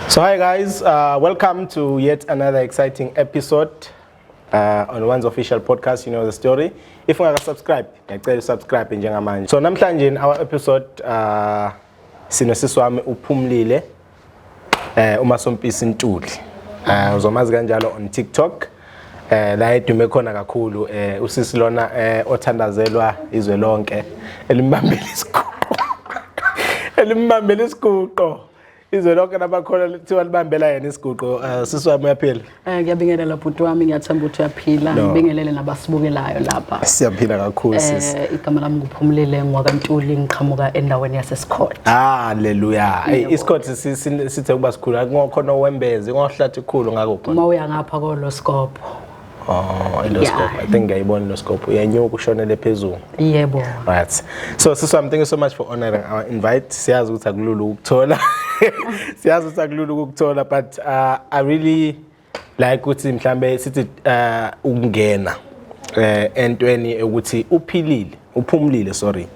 So hi guys, welcome to yet another exciting episode on One's Official Podcast. You know the story. If ungaka subscribe, ngiyacela usubscribe njengamanje. So namhlanje in our episode sinosisi wami uPhumlile uMasompisi Ntuli. Uzomazi kanjalo on TikTok. La edume khona kakhulu, usisi lona othandazelwa izwe lonke elimbambele isiguqo. Elimbambele isiguqo. Izwe lonke labakhona lithiwa libambela yena isiguqo. Sisi wami, uyaphila? Ngiyabingelela bhuti wami, ngiyathemba ukuthi uyaphila. No. Ngibingelele nabasibukelayo lapha. Siyaphila kakhulu, sisi. Igama lami nguPhumlile ngwakaNtuli, ngiqhamuka endaweni yaseSikhotha. Haleluya. Hey, Yebo. isikhothi sithe kuba sikhulu, akungokhona owembeze, ngohlathi khulu ngakho khona. Uma uya ngapha koloskop. Oh, iloskop. I think ngiyayibona iloskop. Uyanyuka ushonele phezulu. Yebo. Right. So sisi wami, thank you so much for honoring our invite. Siyazi ukuthi akulula ukukuthola. Siyazi ukuthi akulula ukukuthola, but I really like ukuthi mhlambe sithi ukungena entweni ukuthi uphilile, uphumlile, sorry.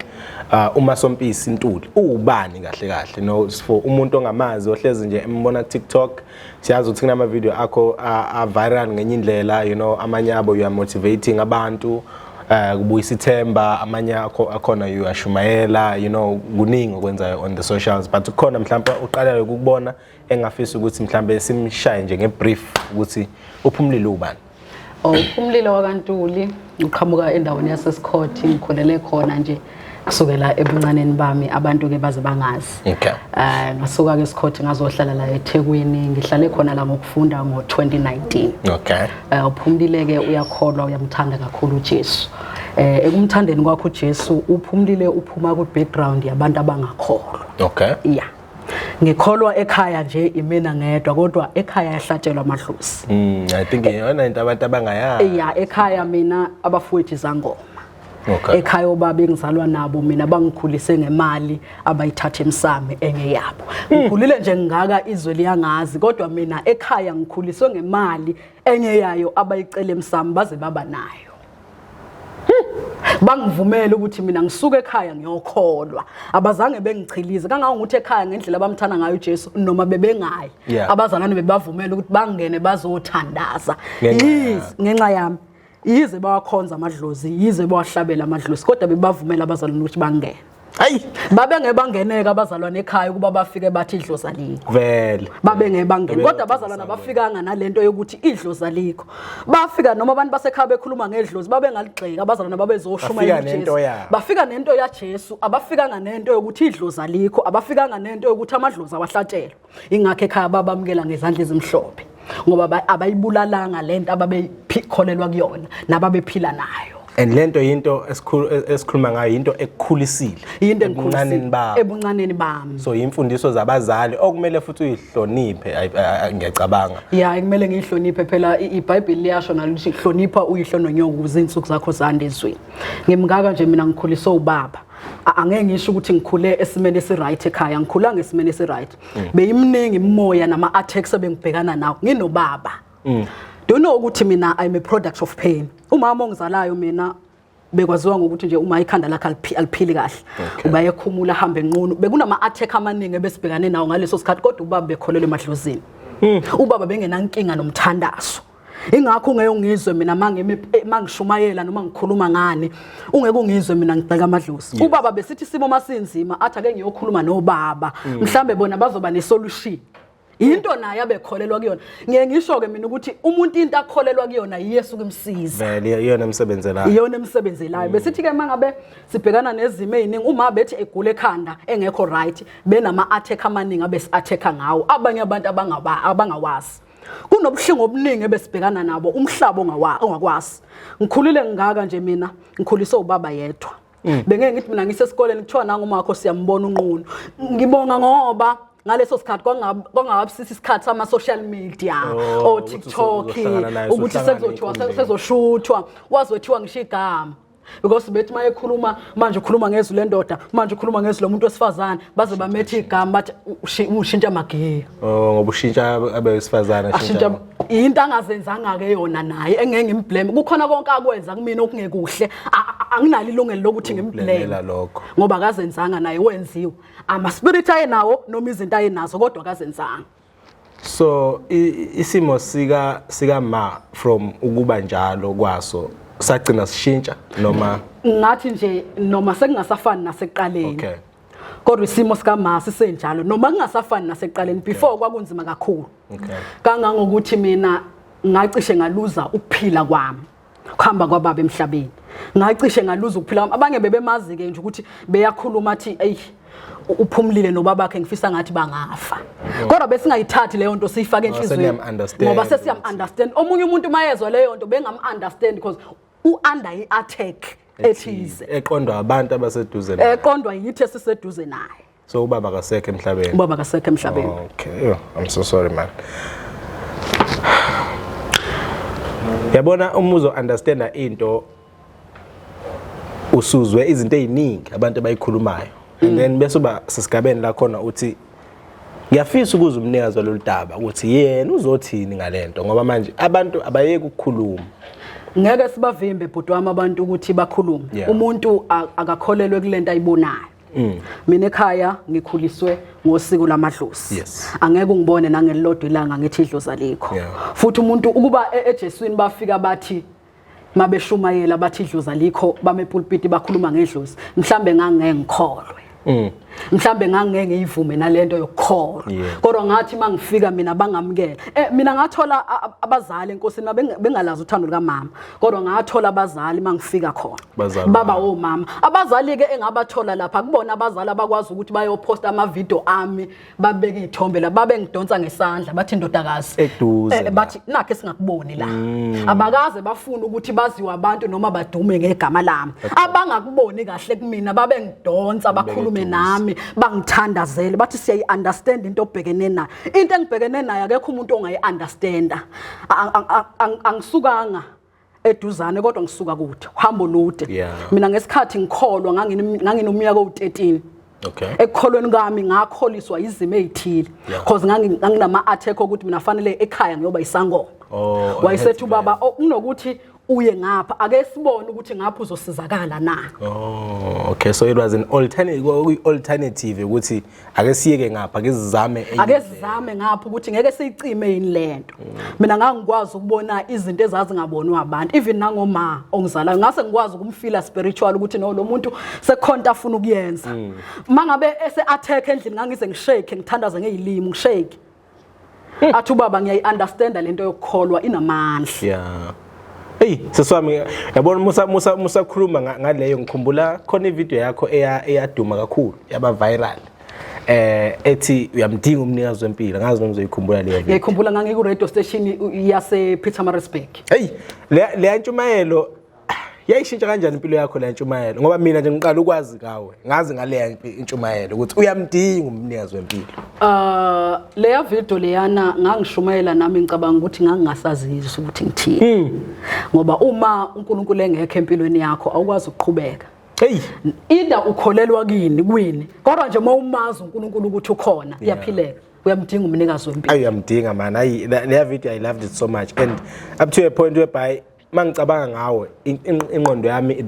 UMasompisi Ntuli uwubani kahle kahle? No, for umuntu ongamazi ohlezi nje embona ku TikTok, siyazi ukuthi kunama video akho a viral ngenye indlela, amanye abo you are motivating abantu, kubuyisa ithemba, amanye akho akhona you ashumayela, kuningi okwenzayo on the socials, but kukhona mhlawumbe uqalayo ukubona engafisa ukuthi mhlawumbe simshaye nje ngebrief ukuthi uPhumlile ubani. Oh, uPhumlile wakaNtuli, uqhamuka endaweni yaseSikhotha, ngikhulele khona nje kusukela ebuncaneni bami, abantu ke baze bangazi. Ngasuka ke eSikhotha ngazohlala la eThekwini, ngihlale khona la ngokufunda ngo2019. Uphumlile ke uyakholwa, uyamthanda kakhulu uJesu. Ekumthandeni kwakho uJesu, uPhumlile uphuma ku background yabantu abangakholwa. Yeah. Ngikholwa ekhaya nje imina ngedwa, kodwa ekhaya yahlatshelwa amadlozi. I think iyona into abantu abangayazi. Yeah, ekhaya mina abafowethu zangoma. Ekhaya obaba engizalwa nabo mina bangikhulise ngemali abayithatha emsamo engeyabo. Ngikhulile nje ngaka, izwe liyangazi, kodwa mina ekhaya ngikhuliswe ngemali engeyayo abayicela emsamo baze baba nayo. Bangivumela ukuthi mina ngisuke ekhaya ngiyokholwa, abazange bengichilize kangangokuthi ekhaya ngendlela abamthanda ngayo uJesu noma bebengayi abazalwane bebavumela ukuthi bangene bazothandaza. Ngenxa Yize ngenxa yami, yize bawakhonza amadlozi, yize bawahlabela amadlozi, kodwa bebavumela abazalwane ukuthi bangene. Ayi. Babenge bangeneka abazalwane ekhaya ukuba bafike bathi idlozi alikho. Vele. Babenge bangena, Bebe- kodwa abazalwane abafikanga nalento yokuthi idlozi alikho. Bafika noma abantu basekhaya bekhuluma ngedlozi babengaligxeki, abazalwane babezoshumayela Bafika nento uJesu. yabo. Bafika nento yaJesu, abafikanga nento yokuthi idlozi alikho, abafikanga nento yokuthi amadlozi awahlatshelwa. Ingakho ekhaya babamukela ngezandla ezimhlophe ngoba abayibulalanga lento ababekholelwa kuyona nababephila nayo. And lento yinto esikhuluma ngayo, into ekukhulisile. Yinto ebuncaneni engikhulisile bakho. Ebuncaneni bami. So imfundiso zabazali okumele futhi uyihloniphe, ngiyacabanga. Ya, kumele ngiyihloniphe phela. IBhayibheli liyasho nalo ukuthi hlonipha uyihlo nonyoko ukuze izinsuku zakho zande ezweni. Ngimngaka nje mina ngikhuliswe ubaba. Angeke ngisho ukuthi ngikhule esimeni esiright ekhaya, ngikhulanga esimeni esiright. Beyiminingi imimoya nama attacks ebengibhekana nawo nginobaba. Do you know ukuthi mina I'm a product of pain? Umama ongizalayo mina bekwaziwa ngokuthi nje uma ikhanda lakhe aliphili kahle. Uba ekhumula ahambe enqunu. Bekunama attack amaningi ebesibhekane nawo ngaleso sikhathi, kodwa ubaba bekholelwe emadlozini. Ubaba bengenankinga nomthandazo. Ingakho ungeke ungizwe mina mangimi mangishumayela noma ngikhuluma ngani, ungeke ungizwe mina ngigxeka amadlozi. Ubaba besithi isimo masinzima athi ake ngiyokhuluma nobaba, mhlambe bona bazoba nesolution. Into naye abekholelwa kuyona. Ngiye ngisho ke mina ukuthi umuntu into akholelwa kuyona yiyesu kumsiza. Vele, iyona emsebenzelayo. Iyona emsebenzelayo. Besithi ke mangabe sibhekana nezimo eziningi, uma bethi egula ekhanda engekho right, benama attack amaningi abesi attack ngawo abanye abantu abangawazi. Kunobuhlungu obuningi ebesibhekana nabo umhlaba ongakwazi. Ngikhulile ngingaka nje mina, ngikhuliswe ubaba yedwa. Bengeke ngithi mina ngisesikoleni kuthiwa nangu umakho siyambona unqunu. Ngibonga ngoba ngaleso sikhathi kwangabusisa isikhathi sama social media, Oh, o ukuthi TikTok, uzohlangana naye, ukuthi usuhlangana sekuzothiwa enkundleni. sezoshuthwa, wazothiwa ngisho igama. Because bethi mayekhuluma manje ukhuluma ngezwi lendoda, manje ukhuluma ngezwi lomuntu wesifazane, baze bamethe igama bathi ushintsha amagiya. Oh, ngoba ushintsha abesifazane. Ashintsha into angazenzanga ke yona naye engeke ngimblame. Kukhona konke akwenza kumina okungekuhle, anginalo ilungelo lokuthi ngimblame. Ukublamela lokho. Ngoba akazenzanga naye, wenziwe. Ama spirit ayenawo noma izinto ayenazo kodwa akazenzanga. So isimo sika ma from ukuba njalo kwaso sagcina sishintsha noma Ngathi nje noma sekungasafani nasekuqaleni. Kodwa isimo sikama sisenjalo noma kungasafani nasekuqaleni. Before kwakunzima kakhulu. Kangangokuthi mina ngacishe ngaluza ukuphila kwami. Kuhamba kwababa emhlabeni. Ngacishe ngaluza ukuphila kwami. Abanye bebemazi ke nje ukuthi beyakhuluma athi, "Ey, uphumlile nobabakhe, ngifisa ngathi bangafa." Kodwa besingayithathi leyo nto siyifake enhliziyweni. Seniyam-understand. Ngoba sesiyam understand. Omunye umuntu mayezwa leyo nto bengam understand because u-under i-attack ethize. Eqondwa abantu abaseduze naye. Eqondwa yithi esiseduze naye. So ubaba kasekho emhlabeni? Ubaba kasekho emhlabeni. Okay. Oh, I'm so sorry, man. Yabona, uma uzo understanda into, usuzwe izinto eziningi abantu abayikhulumayo and then bese uba sesigabeni la khona uthi, "Ngiyafisa ukuza umnikazi walolu daba ukuthi yena uzothini ngalento," ngoba manje abantu abayeke ukukhuluma. Ngeke sibavimbe, bhuti wami, abantu ukuthi bakhulume. Umuntu akakholelwe kulento ayibonayo. Mina ekhaya ngikhuliswe ngosiko lamadlozi. Angeke ungibone nangelilodwa ilanga ngithi idlozi alikho. Futhi umuntu ukuba eJeswini bafika bathi mabeshumayela bathi idlozi alikho, bame pulpit bakhuluma ngedlozi, mhlambe ngangeke ngikholwe, mhlambe ngangeke ngiyivume nalento yokukholwa. Kodwa ngathi mangifika mina bangamukela. Mina ngathola abazali enkosini bengalazi uthando lukamama, kodwa ngathola abazali mangifika khona. Bazali baba bami. Omama, abazali ke engabathola lapha kubona abazali abakwazi ukuthi bayoposta ama video ami, babeke izithombe la, babe ngidonsa ngesandla bathi, "Ndodakazi." Eduze la. Bathi, "Nakhe singakuboni la." Abakaze bafuna ukuthi baziwe abantu noma badume ngegama lami. Abangakuboni kahle kumina babe ngidonsa, bakhulume eduze. nami, bangithandazele, bathi, "Siyayi understand into obhekene nayo." Into engibhekene nayo akekho umuntu ongayi understanda. Angisukanga eduzane kodwa ngisuka kude, uhambo lude. Mina ngesikhathi ngikholwa nganginomnyaka owu-13. Ekukholweni kwami ngakholiswa izimo ezithile because nganginama attack ukuthi mina fanele ekhaya ngiyoba isangoma. Oh, Wayesethi ubaba, "Oh, kunokuthi uye ngapha, ake sibone ukuthi ngapha uzosizakala na." Oh, okay. So it was an alternative ukuthi ake siyeke ngapha, ake sizame enye Ake indlela. sizame ngapha ukuthi ngeke siyicime yini lento. Mina ngangikwazi ukubona izinto ezazingabonwa abantu, even nangoma ongizalayo ngase ngikwazi ukumfeela spiritual ukuthi no, lo muntu sekukhona afuna ukuyenza. Mangabe ese attack endlini ngangize ngishake, ngithandaze ngezilimi, ngishake. Athi ubaba, "Ngiyayi understanda lento yokukholwa, inamandla." Yeah. Hey, siswami, yabona musa khuluma ngaleyo, ngikhumbula khona ivideo yakho eyaduma kakhulu, yaba viral. Ethi uyamdinga umnikazi wempilo, ngazi noma uzoyikhumbula leyo video. Ngiyikhumbula, ngangiku radio station yase Pietermaritzburg. Hey, le ntshumayelo yayishintsha kanjani impilo yakho le ntshumayelo? Ngoba mina nje ngiqala ukwazi ngawe, ngazi ngale intshumayelo ukuthi uyamdinga umnikazi wempilo. Leya video leyana ngangishumayela nami ngicabanga ukuthi ngangingasazizwa ukuthi ngithini. Ngoba uma uNkulunkulu engekho empilweni yakho awukwazi ukuqhubeka. Hey, Either ukholelwa kini kwini, kodwa nje uma umazi uNkulunkulu ukuthi ukhona, uyaphileka. Uyamdinga umnikazi wempilo. Ayi, uyamdinga man. Ayi, leya video, I loved it so much and up to a point whereby mangicabanga ngawe ingqondo yami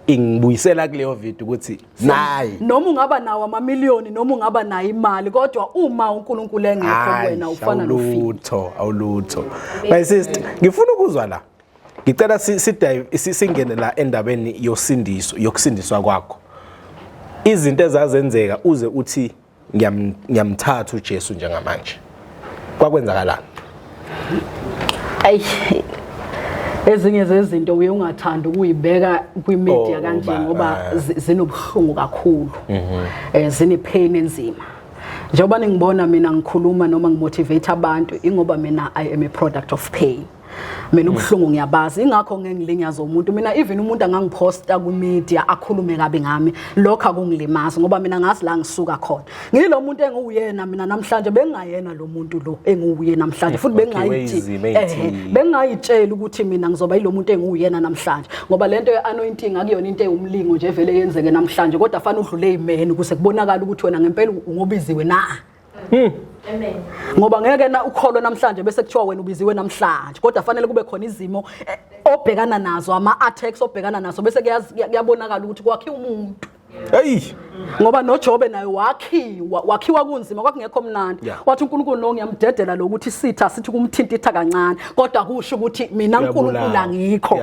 ingibuyisela kuleyo video ukuthi nayi. Noma ungaba nawo amamiliyoni, noma ungaba nayo imali, kodwa uma uNkulunkulu engekho kuwena ufana nofile. Awulutho, awulutho. My sister, ngifuna ukuzwa la. Ngicela si dive singene la endabeni yosindiso, yokusindiswa kwakho. Izinto ezazenzeka uze uthi, "Ngiyamthatha uJesu njengamanje." Kwakwenzakalani? Ayi, ezinye zezinto uye ungathanda ukuyibeka kwi-media kanje ngoba zinobuhlungu kakhulu, zine pain enzima. Njengoba ningibona mina ngikhuluma noma ngimotivate abantu, ingoba mina I am a product of pain. Mina ubuhlungu ngiyabazi, ingakho ngeke ngilinyaze umuntu. Mina even umuntu angangiphosta kwi-media akhulume kabi ngami, lokho akungilimazi ngoba mina ngazi la ngisuka khona. Ngilo muntu engiwuyena mina namhlanje, bengingayena lo muntu lo engiwuye namhlanje futhi bengingayithi Weyizimo ey'thile. Bengingayitsheli ukuthi mina ngizoba yilo muntu engiwuyena namhlanje, ngoba lento ye-anointing akuyona into ewumlingo nje evele yenzeke namhlanje, kodwa fanele udlule ey'meni ukuze kubonakale ukuthi wena ngempela ungobiziwe na. Amen. Ngoba ngeke na ukholwe namhlanje bese kuthiwa wena ubiziwe namhlanje, kodwa fanele kube khona izimo obhekana nazo, ama-attacks obhekana nazo, bese kuyabonakala ukuthi kwakhiwa umuntu. Hey. Ngoba noJobe naye wakhiwa kunzima, kwakungekho mnandi. Wathi uNkulunkulu no ngiyamdedela lokuthi sitha sithi kumthintitha kancane, kodwa kusho ukuthi mina uNkulunkulu angikho.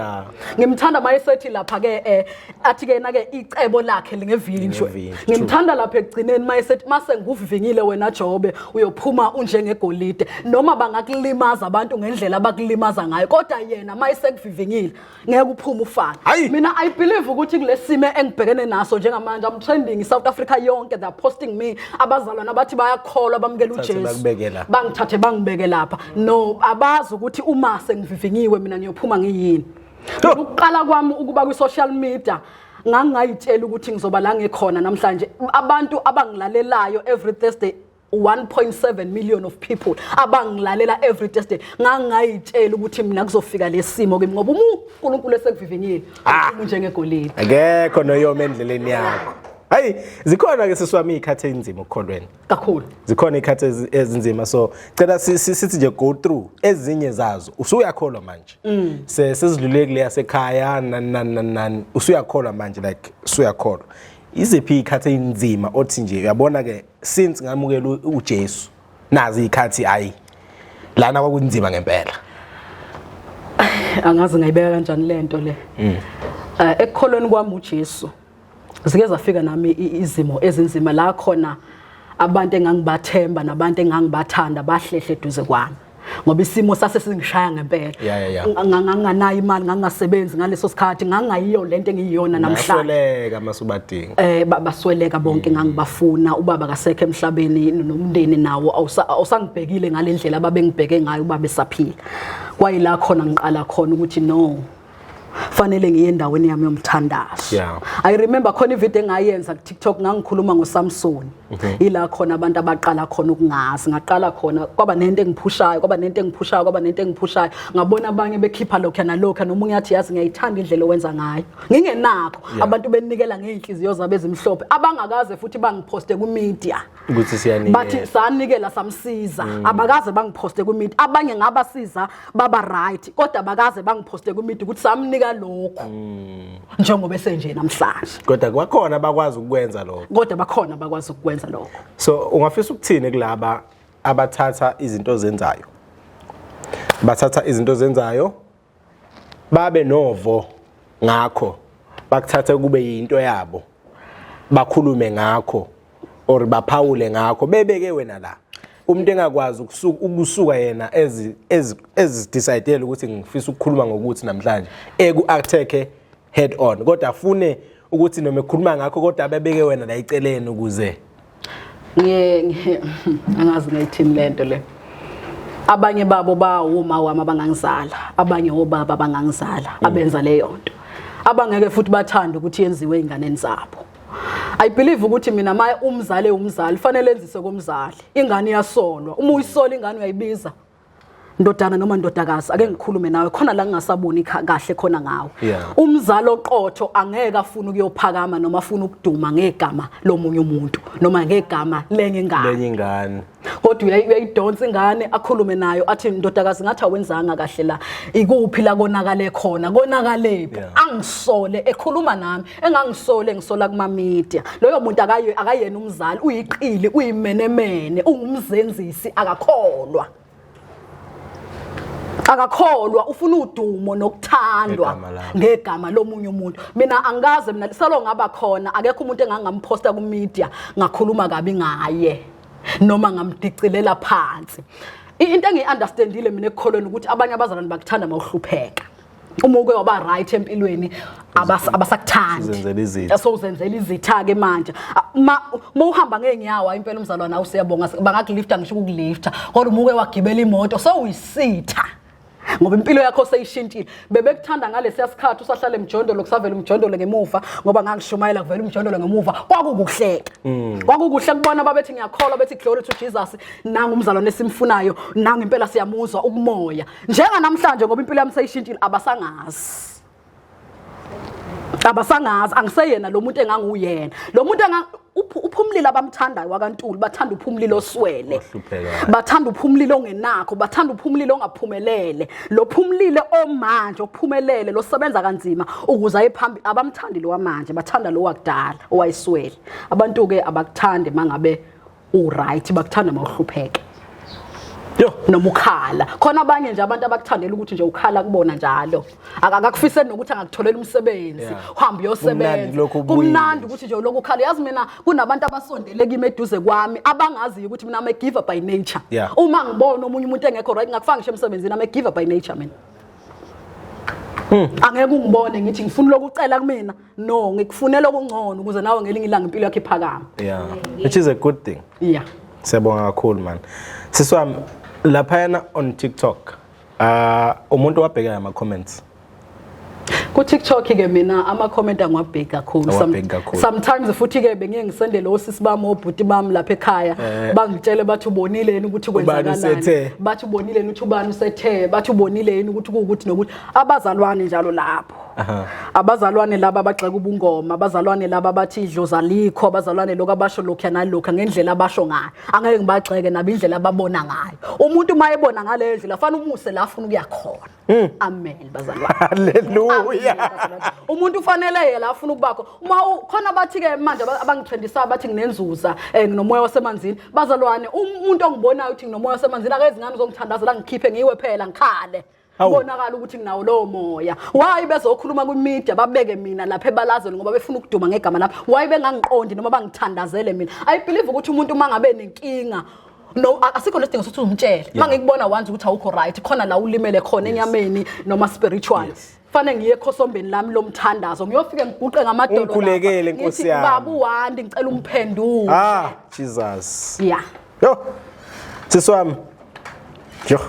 Ngimthanda mayesethi lapha ke athi ke na ke icebo lakhe lingevinjwe. Ngimthanda lapha ekugcineni mayesethi mase ngikuvivinyile wena Jobe uyophuma unjengegolide, noma bangakulimaza abantu ngendlela abakulimaza ngayo, kodwa yena mayesekuvivinyile ngeke uphume ufane. Mina I believe ukuthi kulesimo engibhekene naso njengamanje, I'm trending South Africa yonke, they are posting me, abazalwana bathi bayakholwa bamukela uJesu, bangithathe bangibeke lapha. No, abazi ukuthi uma sengivivinyiwe mina ngiyophuma ngiyini. Ukuqala kwami ukuba kwi social media ngangayitshela ukuthi ngizoba la ngikhona namhlanje. Abantu abangilalelayo every Thursday, 1.7 million of people abangilalela every Thursday, ngangayitshela ukuthi mina kuzofika lesimo kimi, ngoba uNkulunkulu esekuvivinyile uphuma njengegolide, akekho noyoma endleleni yakho. Hayi, zikhona ke siswami ikhathi ezinzima ukukholweni kakhulu, zikhona ikhathi ezinzima, so cela sithi nje go through ezinye zazo. Usuyakholwa manje, sezidlule kule yasekhaya nani, usuyakholwa manje, like usuyakholwa. Iziphi ikhathi ezinzima othi nje uyabona ke since ngamukela uJesu nazi ikhathi, hayi lana kwakunzima ngempela? Angazi ngayibeka kanjani lento le. Ekukholweni kwami uJesu zike zafika nami izimo ezinzima la khona abantu engangibathemba nabantu engangibathanda bahlehle eduze kwami, ngoba isimo sase singishaya ngempela. Nganganayo imali, ngangasebenzi ngaleso sikhathi, ngangayiyo lento engiyiyona namhlanje. Basweleka masubadinga. Basweleka bonke ngangibafuna. Ubaba kasekho emhlabeni, nomndeni nawo awusangibhekile ngalendlela ababengibheke ngayo ubaba esaphila. Kwayila khona ngiqala khona ukuthi no, fanele ngiye endaweni yami yomthandazo. I remember khona ivideo engayenza ku TikTok, ngangikhuluma ngoSamson. Ila khona abantu abaqala khona ukungazi, ngaqala khona kwaba nento engiphushayo, kwaba nento engiphushayo, kwaba nento engiphushayo. Ngabona abanye bekhipha lokho nalokho, nomunye athi yazi ngiyayithanda indlela owenza ngayo. Ngingenakho abantu benikela ngeinhliziyo zabo ezimhlophe, abangakaze futhi bangiphoste ku media ukuthi siyanikela, bathi sanikela samsiza. Abakaze bangiphoste ku media, abanye ngabasiza baba right, kodwa abakaze bangiphoste ku media ukuthi samnika lokho njengoba esenje namhlanje. Kodwa kwakhona abakwazi ukwenza lokho, kodwa bakhona abakwazi ukwenza lokho. So ungafisa ukuthini kulaba abathatha izinto zenzayo, bathatha izinto zenzayo babe novo ngakho, bakuthathe kube yinto yabo, bakhulume ngakho or baphawule ngakho, bebeke wena la umuntu engakwazi ukusuka yena ezi-decidele ukuthi ngifisa ukukhuluma ngokuthi namhlanje eku-attack head on, kodwa afune ukuthi noma ekhuluma ngakho kodwa abebeke wena la iceleni ukuze angazi ngayithini lento le. Abanye babo bawoma wami abangangizala, abanye obaba abangangizala abenza leyo nto, abangeke futhi bathande ukuthi yenziwe inganeni zabo. I believe ukuthi mina maye umzali umzali fanele enzise komzali, ingane iyasolwa. Uma uyisola ingane uyayibiza, ndodana noma ndodakazi, ake ngikhulume nawe khona la ngingasaboni kahle khona ngawe. Umzali oqotho angeke afune ukuyophakama noma afune ukuduma ngegama lomunye umuntu noma ngegama lenye ingane, kodwa uyayidonsa ingane akhulume nayo athi ndodakazi ngathi awenzanga kahle la, ikuphi la konakale khona, konakalephi, angisole ekhuluma nami, engangisole ngisola kuma media. Loyo muntu akayena umzali, uyiqili, uyimenemene, ungumzenzisi, akakholwa, ufuna udumo nokuthandwa ngegama lomunye umuntu. Mina angikaze, mina salo ngaba khona akekho umuntu engangamphosta ku media ngakhuluma kabi ngaye noma ngamdicilela phansi. Into engiyi-understandile mina ekukholweni ukuthi abanye abazalwane bakuthanda mawuhlupheka. Uma uke waba right empilweni abasakuthandi, sowuzenzela izitha ke manje. Uma uhamba ngeenyawo impela umzalwane awusiyabonga, bangakulifta ngisho ukukulifta, kodwa uma uke wagibela imoto sowuyisitha ngoba impilo yakho seyishintshile. Bebekuthanda ngalesiya sikhathi usahlala emjondolo, kusavela umjondolo ngemuva, ngoba ngangishumayela kuvela umjondolo ngemuva, kwakukuhleka. Kwakukuhle kubona babethi ngiyakholwa, bethi glory to Jesus, nanga umzalwane esimfunayo, nanga impela siyamuzwa ukumoya. Njenga namhlanje ngoba impilo yami seyishintshile abasangazi. Abasangazi, angiseyena lo muntu enganguyena. Lo muntu uphumlile abamthandayo wakaNtuli, bathanda uphumlile oswele. Ohluphekayo. Bathanda uphumlile ongenakho, bathanda uphumlile ongaphumelele. Lo phumlile omanje ophumelele, losebenza kanzima ukuze aye phambili, abamthandi lo wamanje, bathanda lo wakudala owayeswele. Abantu ke abakuthandi mangabe u-right, bakuthanda mawuhlupheke. Yo. Noma ukhala. Khona abanye nje abantu abakuthandela ukuthi nje ukhala kubona njalo. Akakufiseli nokuthi angakutholela umsebenzi, uhambe uyosebenza. Kumnandi lokhu ubuyile. Kumnandi ukuthi nje lokhu ukhala. Yazi mina kunabantu abasondele kimi eduze kwami abangaziyo ukuthi mina I'm a giver by nature. Uma ngibona omunye umuntu engekho right, ngakufaka ngisho emsebenzini, I'm a giver by nature mina. Angeke ungibone ngithi ngifuna lokucela kumina. No, ngikufunela okungcono ukuze nawe ngelinye ilanga impilo yakho iphakame. Yeah. Which is a good thing. Siyabonga kakhulu man. Sisi wami, laphayana on TikTok, umuntu wabheka ama comments. Ku TikTok ke mina ama comment angiwabheki kakhulu. Awabheki kakhulu. Sometimes futhi ke bengiye ngisendele osisi bami obhuti bami lapha ekhaya, bangitshele bathi ubonile yini ukuthi Ubani kwenzakalani. usethe? Bathi ubonile yini ukuthi ubani usethe, bathi ubonile yini ukuthi kuwukuthi nokuthi. Abazalwane njalo lapho. Abazalwane laba abagxeka ubungoma, abazalwane laba abathi idlozi alikho, abazalwane lokho abasho lokhu nalokhu ngendlela abasho ngayo. Angeke ngibagxeke nabo indlela ababona ngayo. Umuntu uma ebona ngale ndlela fanele umuse la afuna ukuya khona. Amen bazalwane. Hallelujah. Amen, bazalwane. Umuntu ufanele yena afuna ukubakho. Uma khona bathi ke manje abangitrendisayo bathi nginenzuza, nginomoya wasemanzini. Bazalwane, umuntu ongibonayo uthi nginomoya wasemanzini akezi ngani uzongithandazela ngikhiphe ngiwe phela ngikhale. Hawu. Kubonakala ukuthi nginawo lowo moya. Why bezokhuluma kwi-media babeke mina lapha ebalazweni ngoba befuna ukuduma ngegama lami? Why bengangiqondi noma bangithandazele mina? I believe ukuthi umuntu uma ngabe nenkinga, no, asikho lesidingo sokuthi umtshele. Mangikubona once ukuthi awukho right, khona la ulimele khona enyameni noma spiritual. Fanele ngiye ekhosombeni lami lomthandazo, ngiyofike ngiguqe ngamadolo lapha. Ungikhulekele, Nkosi Ngithi, yami. Baba uWandi, ngicela umphendule. Jesus. Yo. Sisi wami. Yo.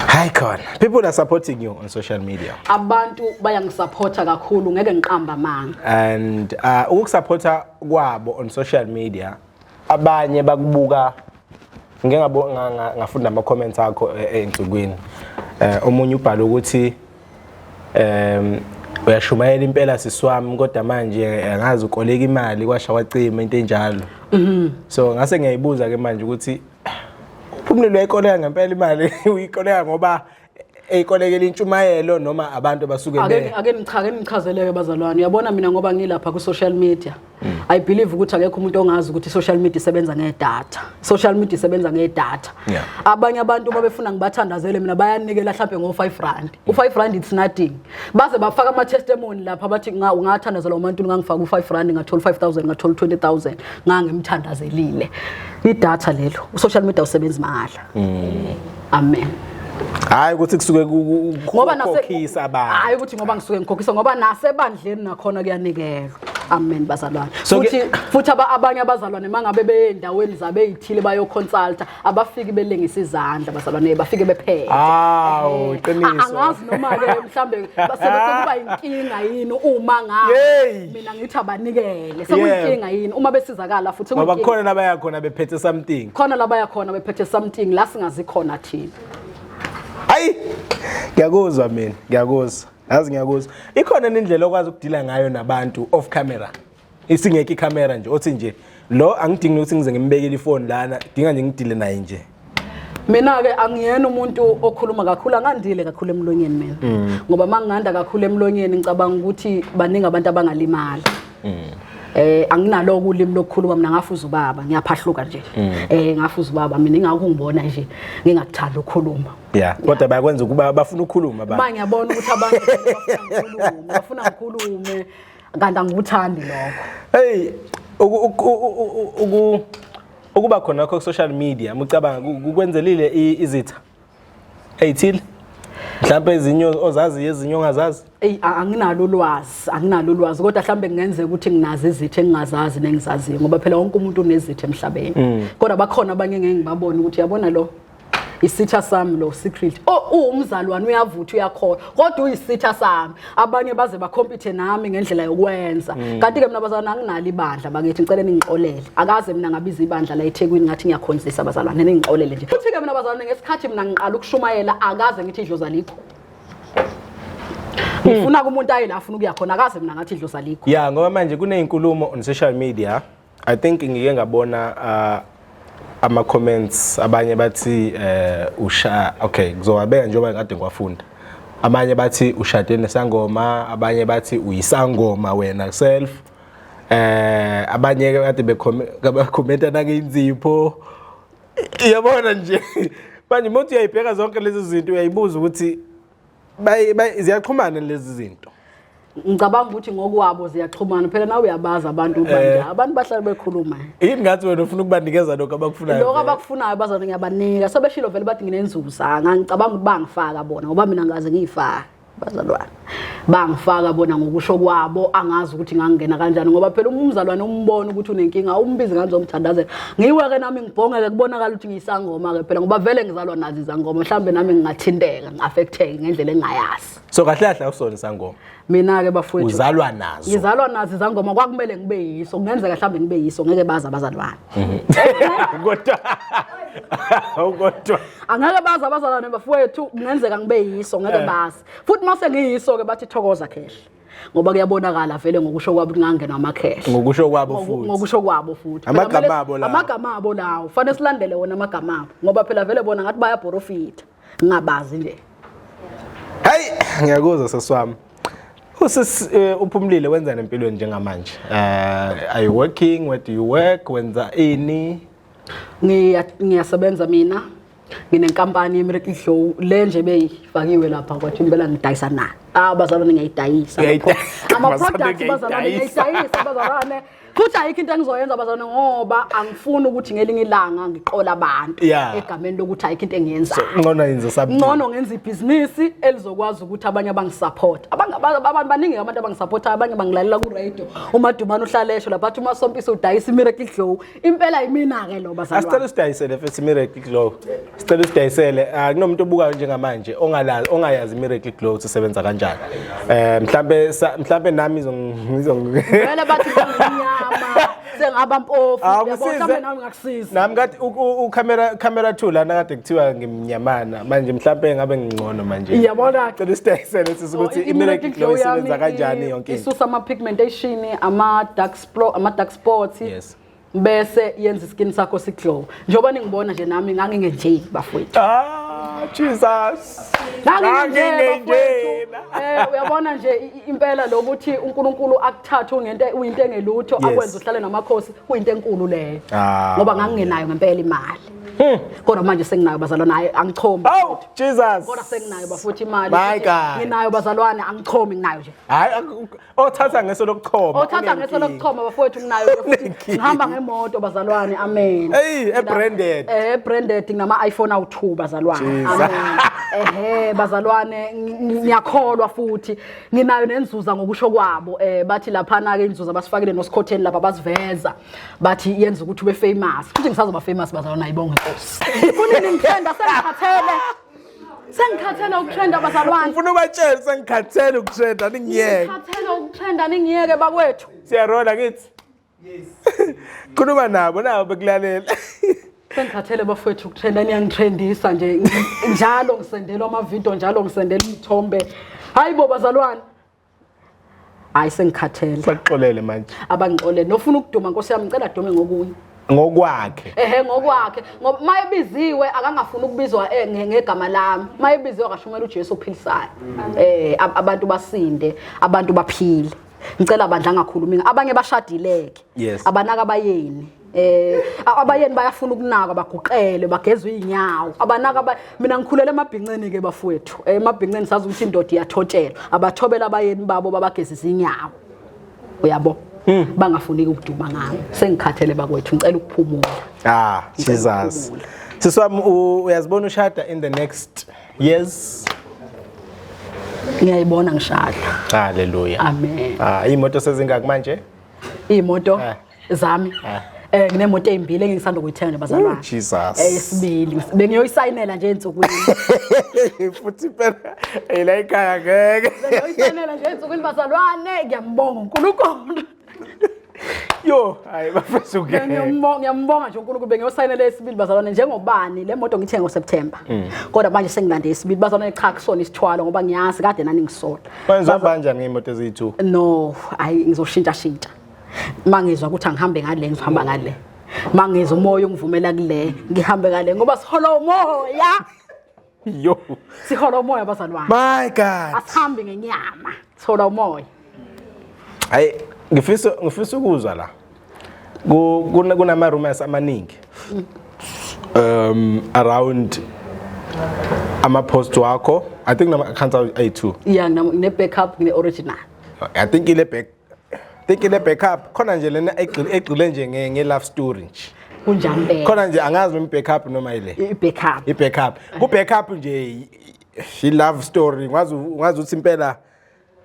Hi khona. People are supporting you on social media. Abantu bayangisupporta kakhulu, ngeke ngiqamba amanga. And ukusupporta kwabo on social media, abanye bakubuka ngeke ngafunda ama comments akho ensukwini. Omunye ubhala ukuthi uyashumayela impela sisi wami, kodwa manje angazi ukoleka imali kwasha kwacima into enjalo. So ngase ngiyayibuza ke manje ukuthi uPhumlile uyayikoleka ngempela imali, uyikoleka ngoba eyikolekela intshumayelo noma abantu abasuke be Ake ngichake ngichazeleke bazalwane. Uyabona mina ngoba ngilapha ku social media, I believe ukuthi akekho umuntu ongazi ukuthi social media isebenza ngedata. Social media isebenza ngedata. Abanye abantu uma befuna ngibathandazele mina bayanikela mhlambe ngo 5 rand. U 5 rand it's nothing. Baze bafaka ama testimony lapha bathi ungathandazela umuntu ngangifaka u 5 rand ngathola 5000 ngathola 20000 ngangimthandazelile. Idatha lelo. U social media usebenza mahhala. Amen. Hayi ukuthi kusuke Ngoba nase kukhokhisa abantu. Hayi ukuthi ngoba ngisuke ngikhokhisa, ngoba nasebandleni nakhona kuyanikelwa. Amen bazalwane. So ke Futhi abanye abazalwane mangabe beyindaweni zabo ezithile bayoconsulta, abafiki belengisa izandla bazalwane, bafike bephethe. Awu, iqiniso. Angazi noma ke mhlambe basebe sekuba inkinga yini uma ngabe mina ngithi abanikele. Sekuyinkinga yini uma besizakala futhi Ngoba sekuyinkinga. khona labaya khona bephethe something. Khona labaya khona bephethe something la singazi khona thina. Hayi, ngiyakuzwa mina, ngiyakuzwa. Yazi ngiyakuzwa. Ikhona indlela okwazi ukudila ngayo nabantu off camera. Isingekho icamera nje othi nje lo angidingi ukuthi ngize ngimbekele ifoni lana, dinga nje ngidile naye nje. Mina ke angiyena umuntu okhuluma kakhulu, angandile kakhulu emlonyeni mina. Ngoba manginganda kakhulu emlonyeni ngicabanga ukuthi baningi abantu abangalimala. Anginalo ulimi lokukhuluma mina, ngafuza ubaba, ngiyaphahluka nje. Ngafuza ubaba mina, ingakho ngibona nje ngingakuthanda ukukhuluma. Yeah, kodwa bayakwenza ukuba bafuna ukukhuluma abantu. Manje ngiyabona ukuthi abantu bafuna ngikhulume, bafuna ngikhulume, kanti angikuthandi lokho. Hey, ukuba khona kwakho ku social media, mucabanga kukwenzelile izitha eyithile? Mhlawumbe ezinye ozaziyo, ezinye ongazazi? Ey, anginalo ulwazi, anginalo ulwazi, kodwa mhlawumbe kungenzeka ukuthi nginazo izitha engingazazi nengizaziyo, ngoba phela wonke umuntu unezitha emhlabeni. Kodwa bakhona abanye ngeke ngibabone ukuthi yabona lo isitha sami lo secret. Oh, uwumzalwane uyavutha uyakholwa, kodwa uyisitha sami. Abanye baze bacompete nami ngendlela yokwenza. Kanti ke mina bazalwane anginalo ibandla bakithi, ngicela ningixolele. Akaze mina ngabiza ibandla la eThekwini ngathi ngiyakhonzisa bazalwane, ningixolele nje. Futhi ke mina bazalwane ngesikhathi mina ngiqala ukushumayela akaze ngithi idlozi alikho. Ngifuna kumuntu aye la afuna ukuya khona, akaze mina ngathi idlozi alikho. Yeah, ngoba manje kunezinkulumo on social media. I think ngike ngabona ama comments, abanye bathi usha, okay, ngizowabeka njengoba kade ngiwafunda. Abanye bathi ushade nesangoma, abanye bathi uyisangoma wena self. Abanye kade bekhomenta nange inzipho. Yabona nje. Manje umuntu uyayibheka zonke lezi zinto, uyayibuza ukuthi ziyaxhumana lezi zinto. Ngicabanga ukuthi ngokwabo ziyaxhumana phela, nawe uyabazi abantu manje, abantu bahlale bekhuluma. Yini ngathi wena ufuna ukubanikeza lokho abakufunayo? Lokho abakufunayo bazalwane ngiyabanika. Sebeshilo vele, bathi nginenzuza. Ngicabanga ukuthi bangifaka bona, ngoba mina ngaze ngiyifake bazalwane, bangifaka bona ngokusho kwabo. Angazi ukuthi ngangena kanjani, ngoba phela umzalwane umbona ukuthi unenkinga, umbizi ngazomthandazela. Ngiwe-ke nami ngibhongeke, kubonakala ukuthi ngiyisangoma-ke phela, ngoba vele ngizalwa nazo izangoma. Mhlawumbe nami ngingathinteka, ngi-affecteke ngendlela engingayazi. So kahle kahle awusona isangoma? Mina-ke bafowethu, Uzalwa nazo. Ngizalwa nazo izangoma. Kwakumele ngibe yiso, kungenzeka mhlawumbe ngibe yiso, ngeke bazi abazalwane. Kodwa Angeke bazi abazalwane bafowethu, kungenzeka ngibe yiso, ngeke bazi. Futhi mase ngiyiso-ke bathi thokoza khehle, ngoba kuyabonakala vele ngokusho kwabo ukuthi ngangenwa amakhehle. Ngokusho kwabo futhi. Ngokusho kwabo futhi. Amagama Phela abo lawo. Amagama abo lawo, fanele silandele wona amagama abo, ngoba phela vele bona ngathi bayaprofitha, ngingabazi nje. Hayi, ngiyakuzwa seswami. Usis uphumlile, wenza nempilweni njengamanje? Are you working? Where do you work? Wenza ini? Ngiyasebenza mina, nginenkampani ye-Miracle Glow le nje beyifakiwe lapha kwathi impela ngidayisa na. Ah bazalwane, ngiyayidayisa. Uyayidayisa. Ama-products bazalwane, Ngiyayidayisa. ngiyayidayisa bazalwane. Futhi ayikho into engizoyenza bazalwane, ngoba angifuni ukuthi ngelinye ilanga ngiqola abantu egameni lokuthi ayikho into engiyenzayo. Ngcono yenze something. Ngcono ngenza ibhizinisi elizokwazi ukuthi abanye abangisupport. Abantu baningi, abantu abangisupportayo, abanye bangilalela ku-radio. Umadumane uhlale esho lapha athi uMasompiso udayisa i-Miracle Glow. Impela yimina-ke lo Asicela bazalwane. usidayisele futhi Miracle Glow. Sicela usidayisele. Ah, kunomuntu obukayo njengamanje ongalazi, ongayazi Miracle Glow ukuthi isebenza kanjani. Mhlambe nami izong Vele bathi ngimnyama, sengaba mpofu. Ah, Yabo, kusize. mhlawumbe nawe ngakusiza. Nami kade u camera 2 lana kade kuthiwa ngimnyamana, manje mhlambe ngabe ngingcono manje. Iyabona. Cela usidayisele sisi ukuthi i-Miracle Glow isebenza kanjani yonke into. Isusa ama-pigmentation, ama-dark spots. Bese yenza iskin sakho siglow. Njengoba ningibona nje, nami ngangingenje bafowethu. Ah, Jesus. Ngangingenje Ngangingenjena. bafowethu. Uyabona nje impela lokuthi uNkulunkulu akuthathe ungento uyinto engelutho, akwenze uhlale namakhosi, kuyinto enkulu leyo. Ngoba ngangingenayo ngempela imali. Kodwa manje senginayo bazalwane, hayi angichomi. Oh, Jesus. Kodwa senginayo bafowethu imali. My God. Nginayo bazalwane, angichomi, nginayo nje. Hayi, othatha ngeso lokuchoma. Othatha ngeso lokuchoma bafowethu, nginayo nje futhi. Unenkinga. Ngihamba ngemoto bazalwane, amen. Hey, e-branded. Branded, nginama iPhone awu2 bazalwane. Jesus. Amen. Ehe bazalwane, ngiyakholwa futhi nginayo nenzuza ngokusho kwabo. Bathi laphana ke inzuza basifakile nosikhotheni lapha, basiveza, bathi yenza ukuthi ube famous. Futhi ngisazoba famous bazalwane, ayibonge Nkosi. Kunini ngitrenda, sengikhathele. Sengikhathele ukutrenda bazalwane. Ngifuna ubatshele sengikhathele ukutrenda, ningiyeke. Ngikhathele ukutrenda, ningiyeke bakwethu. Siyarola kithi. Yes. Khuluma nabo, nabo bekulalela. Sengikhathele bafowethu ukutrenda, niyangitrendisa nje njalo, ngisendelwa amavidiyo njalo, ngisendela iy'thombe. Hayi bo bazalwane, hayi sengikhathele. Bakuxolele manje. Abangixolele, nofuna ukuduma, nkosi yami, ngicela adume ngokunye. Ngokwakhe. Ehe, ngokwakhe, ngoba uma ebiziwe akangafuni ukubizwa ngegama lami. Uma ebiziwe akashumela uJesu ophilisayo, abantu basinde, abantu baphile. Ngicela bandla angakhulumi, abanye bashadileke. Abanaka abayeni, abayeni bayafuna ukunakwa, baguqele, bagezwe inyawo, abanaka mina ngikhulele emabhinceni ke bafowethu. Emabhinceni sazi ukuthi indoda iyathotshelwa, abathobela abayeni babo, babagezisa inyawo, uyabo, bangafuni ukuduma ngami. Sengikhathele bakwethu, ngicela ukuphumula. Ah, Ngicela Jesus. ukuphumula. Siswami, uyazibona ushada in the next years? Ngiyayibona ngishada. Hallelujah. Amen. Ah, imoto sezingaki manje? Iy'moto zami? Eh. Nginemoto ey'mbili engisanda kuyithenga nje bazalwane. Oh, Jesus. Yesibili bengiyoyisayinela nje ensukwini. Futhi phela la ekhaya ngeke. Bengiyoyisayinela nje ensukwini bazalwane, ngiyambonga uNkulunkulu. Yo, hayi bafethu ke. Ngiyambonga nje uNkulunkulu, bengiyosayinela esibili bazalwane, njengobani le moto ngithenge ngoSeptember. Kodwa manje sengilande esibili bazalwane. Cha, kusona isithwalo ngoba ngiyazi kade nani ngisola. Kwenziwa kanjani ngey'moto eziyi-2? No, hayi, ngizoshintsha shintsha. Mangizwa ukuthi angihambe ngale, ngizohamba ngale. Mangizwa umoya ungivumela kule, ngihambe ngale, ngoba sihola umoya. Yo. Sihola umoya bazalwane. My God. Asihambi ngenyama, sihola umoya. Hayi, ngifisa ukuzwa la. Kunama rumors amaningi around ama post wakho. I think nama accounts ayi-2. Yeah, ngine backup, ngine original. I think ile backup khona nje lena egxile nje nge love story nje. Kunjani beka? Khona nje, angazi noma i-backup noma ile. I-backup. I-backup. Ku backup nje i love story, ngazi ukuthi impela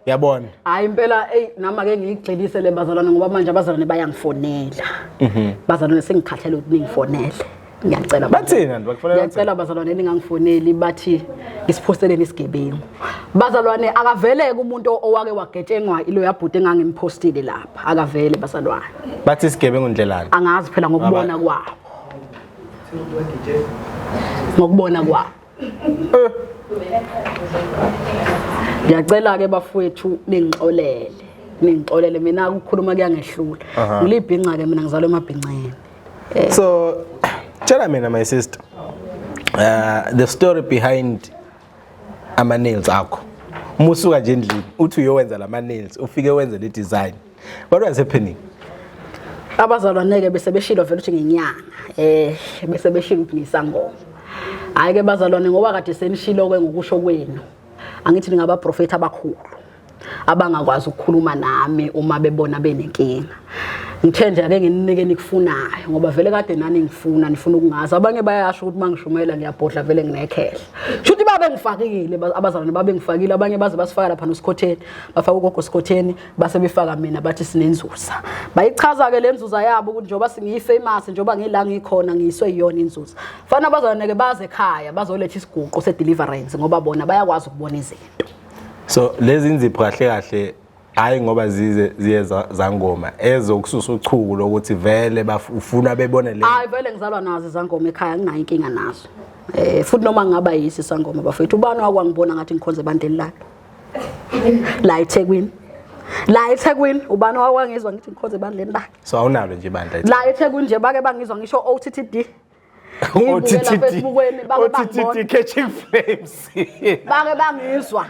yabona. Hayi impela, eyi, nami ake ngiyigxilise le bazalwane, ngoba manje abazalwane bayangifonela. Bazalwane, sengikhathele ukuthi ningifonele. Ngiyacela. Bathini nani? Bakufonela? Ngiyacela bazalwane, ningangifoneli, bathi ngisiphoseleni isigebengu. Bazalwane, akaveleke umuntu owake wagetshengwa ilo yabhuti engangimphostile lapha. Akavele bazalwane. Bathi isigebengu ndlelani? Angazi phela, ngokubona kwabo. Ngokubona kwabo. Ngiyacela ke bafowethu, ningixolele. Ningixolele, mina ukukhuluma kuyangehlula. Ngilibhinca ke mina, ngizalwa emabhinceni. So tell mina, my sister, the story behind ama nails akho. Uma usuka nje endlini uthi uyowenza lama nails, ufike wenze le design. What was happening? Abazalwane ke bese beshilo vele ukuthi ngenyanga, bese beshilo ukuthi ngisangoma. Hayi ke bazalwane, ngoba kade senishilo ke ngokusho kwenu, angithi ningabaprofeti abakhulu abangakwazi ukukhuluma nami uma bebona benenkinga. Ngithe nje ake ngininike nikufunayo, ngoba vele kade nani ngifuna, nifuna ukungazi. Abanye bayasho ukuthi mangishumela ngiyabhodla, vele nginekhehla. Shuthi babe ngifakile abazalwane, babe ngifakile. Abanye baze basifaka lapha nosikhotheni, bafaka ugogo sikhotheni, base befaka mina, bathi sinenzuza. Bayichaza ke le nzuza yabo ukuthi njengoba singiyi-famous, njengoba ngila ngikhona, ngiyiswe yiyona inzuza. Fana abazalwane ke baze ekhaya bazoletha isiguqo se-deliverance, ngoba bona bayakwazi ukubona izinto. So lezi nzipho kahle kahle, hayi, ngoba zize ziye zangoma ezokususa uchuku lokuthi vele ufuna bebone le. Hayi vele, ngizalwa nazo izangoma ekhaya, nginayo inkinga nazo. Futhi noma ngingaba yisi isangoma bafethu, ubani wakwangibona ngathi ngikhonze ebandleni lalo la eThekwini? La eThekwini, ubani wakwangizwa ngithi ngikhonze ebandleni lakhe? So awunalo nje ibandla? La eThekwini nje bake bangizwa ngisho OTTD. Ngiyibukela OTTD. Facebookweni, bake bangibona. OTTD catching flames. Bake bangizwa.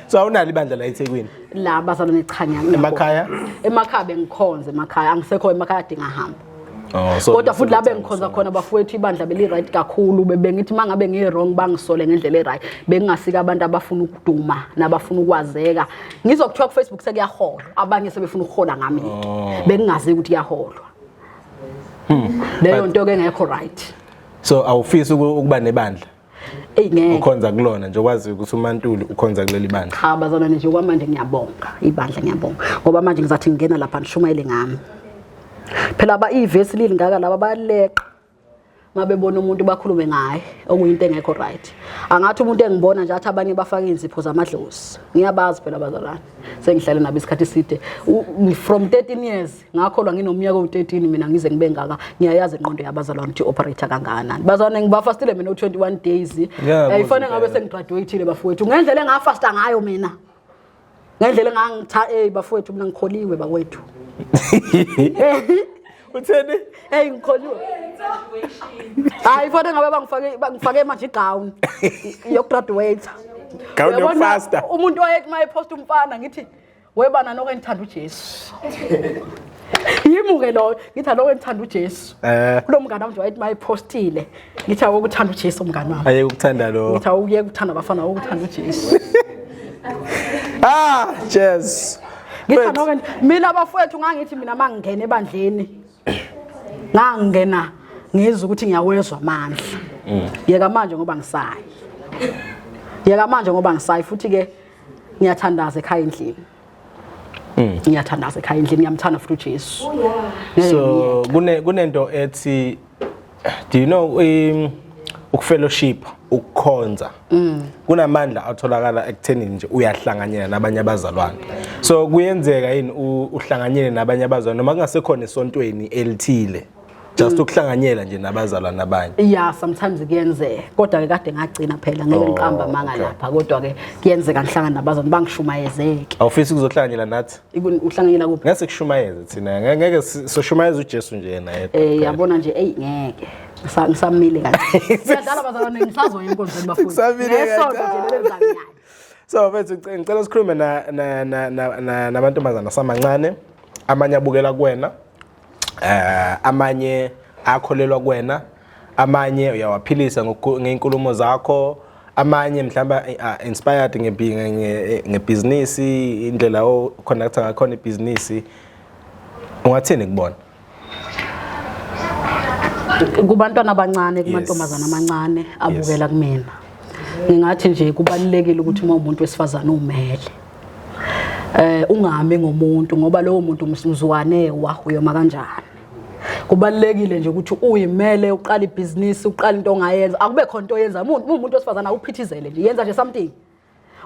So awunalo ibandla la eThekwini? La bazalwane, cha, Emakhaya? Emakhaya bengikhonze emakhaya, angisekho emakhaya, adinga hamba. Oh, so Kodwa futhi la bengikhonza khona bafowethu, ibandla beli right kakhulu. Bengithi mangabe ngi-wrong bangisole ngendlela e-right. Bengingasika abantu abafuna ukuduma nabafuna ukwazeka. Ngizokuthiwa ku-Facebook sekuyaholwa, abanye sebefuna ukuhola ngami. Bengingazi ukuthi kuyaholwa, leyo nto ke engekho right. So awufisi ukuba nebandla? Eyi, ngeke. Ukhonza kulona nje, okwazi ukuthi uMaNtuli ukhonza kuleli bandla? Cha bazalwane, nje kwamanje ngiyabonga ibandla, ngiyabonga, ngoba manje ngizathi ngingena lapha nishumayele ngami. Phela ba ivesi lilingaka, laba bayaleqa mabebona umuntu bakhulume ngaye, okuyinto engekho right. Angathi umuntu engibona nje athi abanye bafaka inzipho zamadlozi. Ngiyabazi phela bazalwane, sengihlale nabo isikhathi eside. From 13 years, ngakholwa nginomnyaka owu-13 mina, ngize ngibe ngaka. Ngiyayazi ingqondo yabazalwane ukuthi i-operate kangakanani. Bazalwane, ngibafastile mina u-21 days. Ifanele ngabe sengigraduateile bafowethu, ngendlela engafasta ngayo mina, ngendlela engangitha. Ey bafowethu, mina ngikholiwe bakwethu. Utheni? Hey, ngikholiwe. Hayi, fanele ngabe bangifake manje igown yokugraduate. Gown Uyabona, yokufasta. umuntu wayethi uma eposta umfana, ngithi webana noko engithanda uJesu. Yimi-ke loyo, ngithi aloko engithanda uJesu. Kulo mngane wami nje wayethi uma epostile, ngithi awokuthanda uJesu mngane wami. Ayeke ukuthanda lo. Ngithi awukuyeka ukuthanda abafana, awokuthanda uJesu. Ah, cheers. Ngithi aloko mina bafowethu, ngangithi mina uma ngingena ebandleni, ngangena ngizwa ukuthi ngiyawezwa amandla. Yeka manje ngoba ngisayi, yeka manje ngoba ngisayi. Futhi-ke ngiyathandaza ekhaya endlini, ngiyathandaza ekhaya endlini, ngiyamthanda futhi uJesu. Ngeke So ngiyeke. kunento ethi, do you know, ukufellowship, Ukukhonza kunamandla atholakala ekuthenini nje uyahlanganyela nabanye abazalwane. So kuyenzeka yini uhlanganyele nabanye abazalwane noma kungasekhona esontweni elithile, just ukuhlanganyela nje nabazalwane abanye? Yeah, sometimes kuyenzeka, kodwa ke kade ngagcina phela, ngeke ngiqamba amanga lapha, kodwa ke kuyenzeka ngihlangana nabazalwane bangishumayezeke. Awufisi ukuzohlanganyela nathi? Uhlanganyela kuphi? Ngeke sikushumayeze thina, ngeke soshumayeza uJesu nje yena yedwa kuphela. Yabona nje, eyi, ngeke. Ngisamile kahle. Siyadlala bazalwane, ngisazoya enkonzweni bafowethu. Kusamile. Ngesonto Kancane. nje leli ngizamnyanya. So mfethu, ngicela sikhulume na na na na- na namantombazana asamancane, amanye abukela kuwena, amanye akholelwa kuwena, amanye uyawaphilisa ngey'nkulumo zakho, amanye mhlawumbe inspired ngebhizinisi, indlela o-conducta ngakhona ibhizinisi. Ungathini kubona? Kubantwana abancane, kumantombazana amancane abukela kumina, ngingathi nje kubalulekile ukuthi uma umuntu wesifazane umele ungami ngomuntu, ngoba lowo muntu mzwane wa uyoma kanjani. Kubalulekile nje ukuthi uyimele, uqale ibhizinisi, uqale into ongayenza, akube khona into oyenza. Umuntu wesifazane awuphithizele nje, yenza nje something,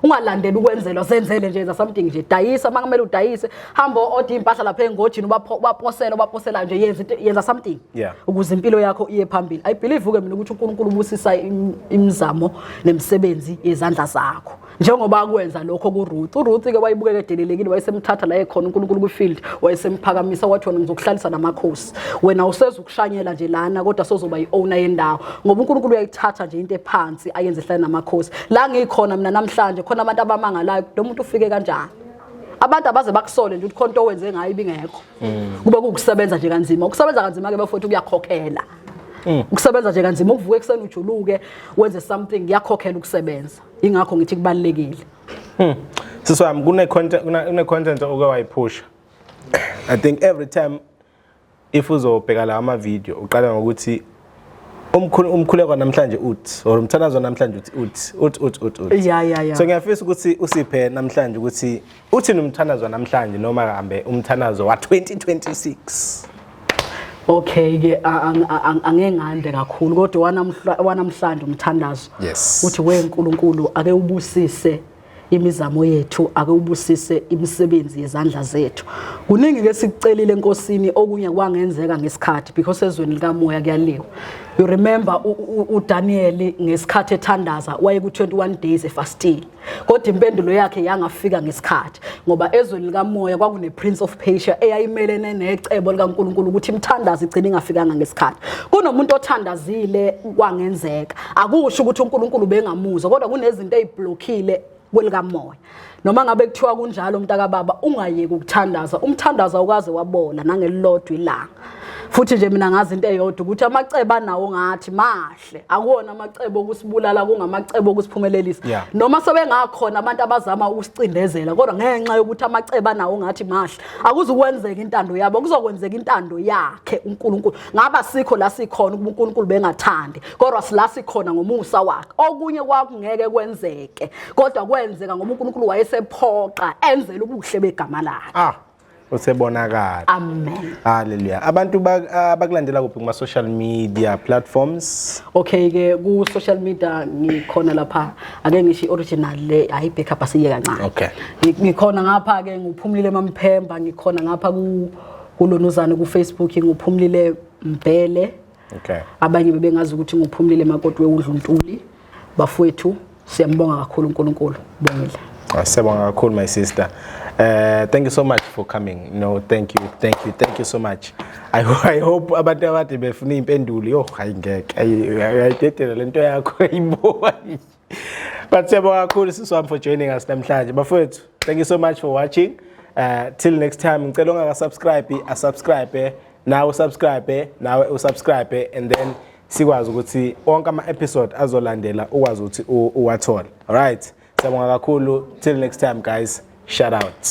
ungalandeli ukwenzelwa, zenzele nje, yenza something nje, dayisa uma kumele udayise, hamba order impahla lapha engojini, ubaposela, ubaposela nje, yenza yenza something ukuze impilo yakho iye phambili. I believe ke mina ukuthi uNkulunkulu ubusisa imizamo nemisebenzi yezandla zakho, njengoba akwenza lokho kuRuth. uRuth ke wayibukeka edelelekile, wayesemthatha la ekhona uNkulunkulu kwifield, wayesemphakamisa, wathi, "Wena ngizokuhlalisa namakhosi, wena useza ukushanyela nje lana, kodwa sozoba i-owner yendawo," ngoba uNkulunkulu uyayithatha nje into ephansi ayenze ihlale namakhosi. La ngikhona mina namhlanje, khona abantu abamangalayo, lo muntu ufike kanjani? Abantu abaze bakusole nje ukuthi khona into owenze ngayo ibingekho, kube kuwukusebenza nje kanzima. Ukusebenza kanzima ke bafowethu kuyakhokhela. Ukusebenza nje kanzima, ukuvuka ekuseni ujuluke wenze something, kuyakhokhela ukusebenza. Ingakho ngithi kubalulekile. Sisi wami, kune content oke wayiphusha. I think every time if uzobheka la ama video uqala ngokuthi umkhuleko namhlanje uthi, or umthandazo namhlanje uthi uthi uthi uthi uthi uthi. Ya. So ngiyafisa ukuthi usiphe namhlanje ukuthi uthini umthandazo namhlanje, noma kambe umthandazo wa 2026. Okay ke, angeke ngande kakhulu, kodwa wanamhlanje umthandazo uthi, "WeNkulunkulu, ake ubusise imizamo yethu, ake ubusise imisebenzi yezandla zethu." Kuningi ke sikucelile enkosini, okunye kwangenzeka ngesikhathi, because ezweni likamoya kuyaliwa. You remember uDaniel ngesikhathi ethandaza, waye ku 21 days efastile, kodwa impendulo yakhe yangafika ngesikhathi, ngoba ezweni likamoya kwakune Prince of Persia eyayimelene necebo likaNkulunkulu ukuthi imthandazo igcine ingafikanga ngesikhathi. Kunomuntu othandazile kwangenzeka, akusho ukuthi uNkulunkulu bengamuzwa, kodwa kunezinto eziblockile kwelikamoya. Noma ngabe kuthiwa kunjalo, mntakababa, ungayeki ukuthandaza. Umthandazo awukaze wabola nangelilodwa ilanga. Futhi nje mina ngazi into eyodwa, ukuthi amacebo anawo ngathi mahle, akuwona amacebo okusibulala, kungamacebo okusiphumelelisa. Noma sebengakhona abantu abazama ukusicindezela, kodwa ngenxa yokuthi amacebo anawo ngathi mahle, akuzukwenzeka intando yabo, kuzokwenzeka intando yakhe uNkulunkulu. Ngaba sikho la sikhona ukuba uNkulunkulu bengathandi, kodwa sila sikhona ngomusa wakhe. Okunye kwakungeke kwenzeke, kodwa kwenzeka ngoba uNkulunkulu wayesephoqa, enzela ubuhle begama lakhe. Ah, usebonakala. Amen. Hallelujah. Abantu abakulandela kuphi kuma social media platforms? Okay ke, ku social media ngikhona lapha, ake ngisho i-original le, hayi backup, asiye kancane. Ngikhona ngapha ke nguphumlile Mamphemba, ngikhona ngapha ku kulonuzane ku Facebook nguphumlile Mbhele. Abanye bebengazi ukuthi nguphumlile Makoti weUndluntuli. Bafowethu, siyambonga kakhulu uNkulunkulu. Bongile. Ah, siyabonga kakhulu, my sister. Thank you so much for coming. No, thank you, thank you, thank you so much. I hope abantu abade befuna impendulo, yo, hayi ngeke. Ayidedela lento yakho ayibo. But siyabonga kakhulu, sisi wami, for joining us namhlanje. Bafowethu, thank you so much for watching. Till next time, ngicela ongaka subscribe, a subscribe, nawe usubscribe, nawe usubscribe, and then sikwazi ukuthi wonke ama episode azolandela ukwazi ukuthi uwathole. All right. Siyabonga kakhulu. Till next time, guys. Shout out.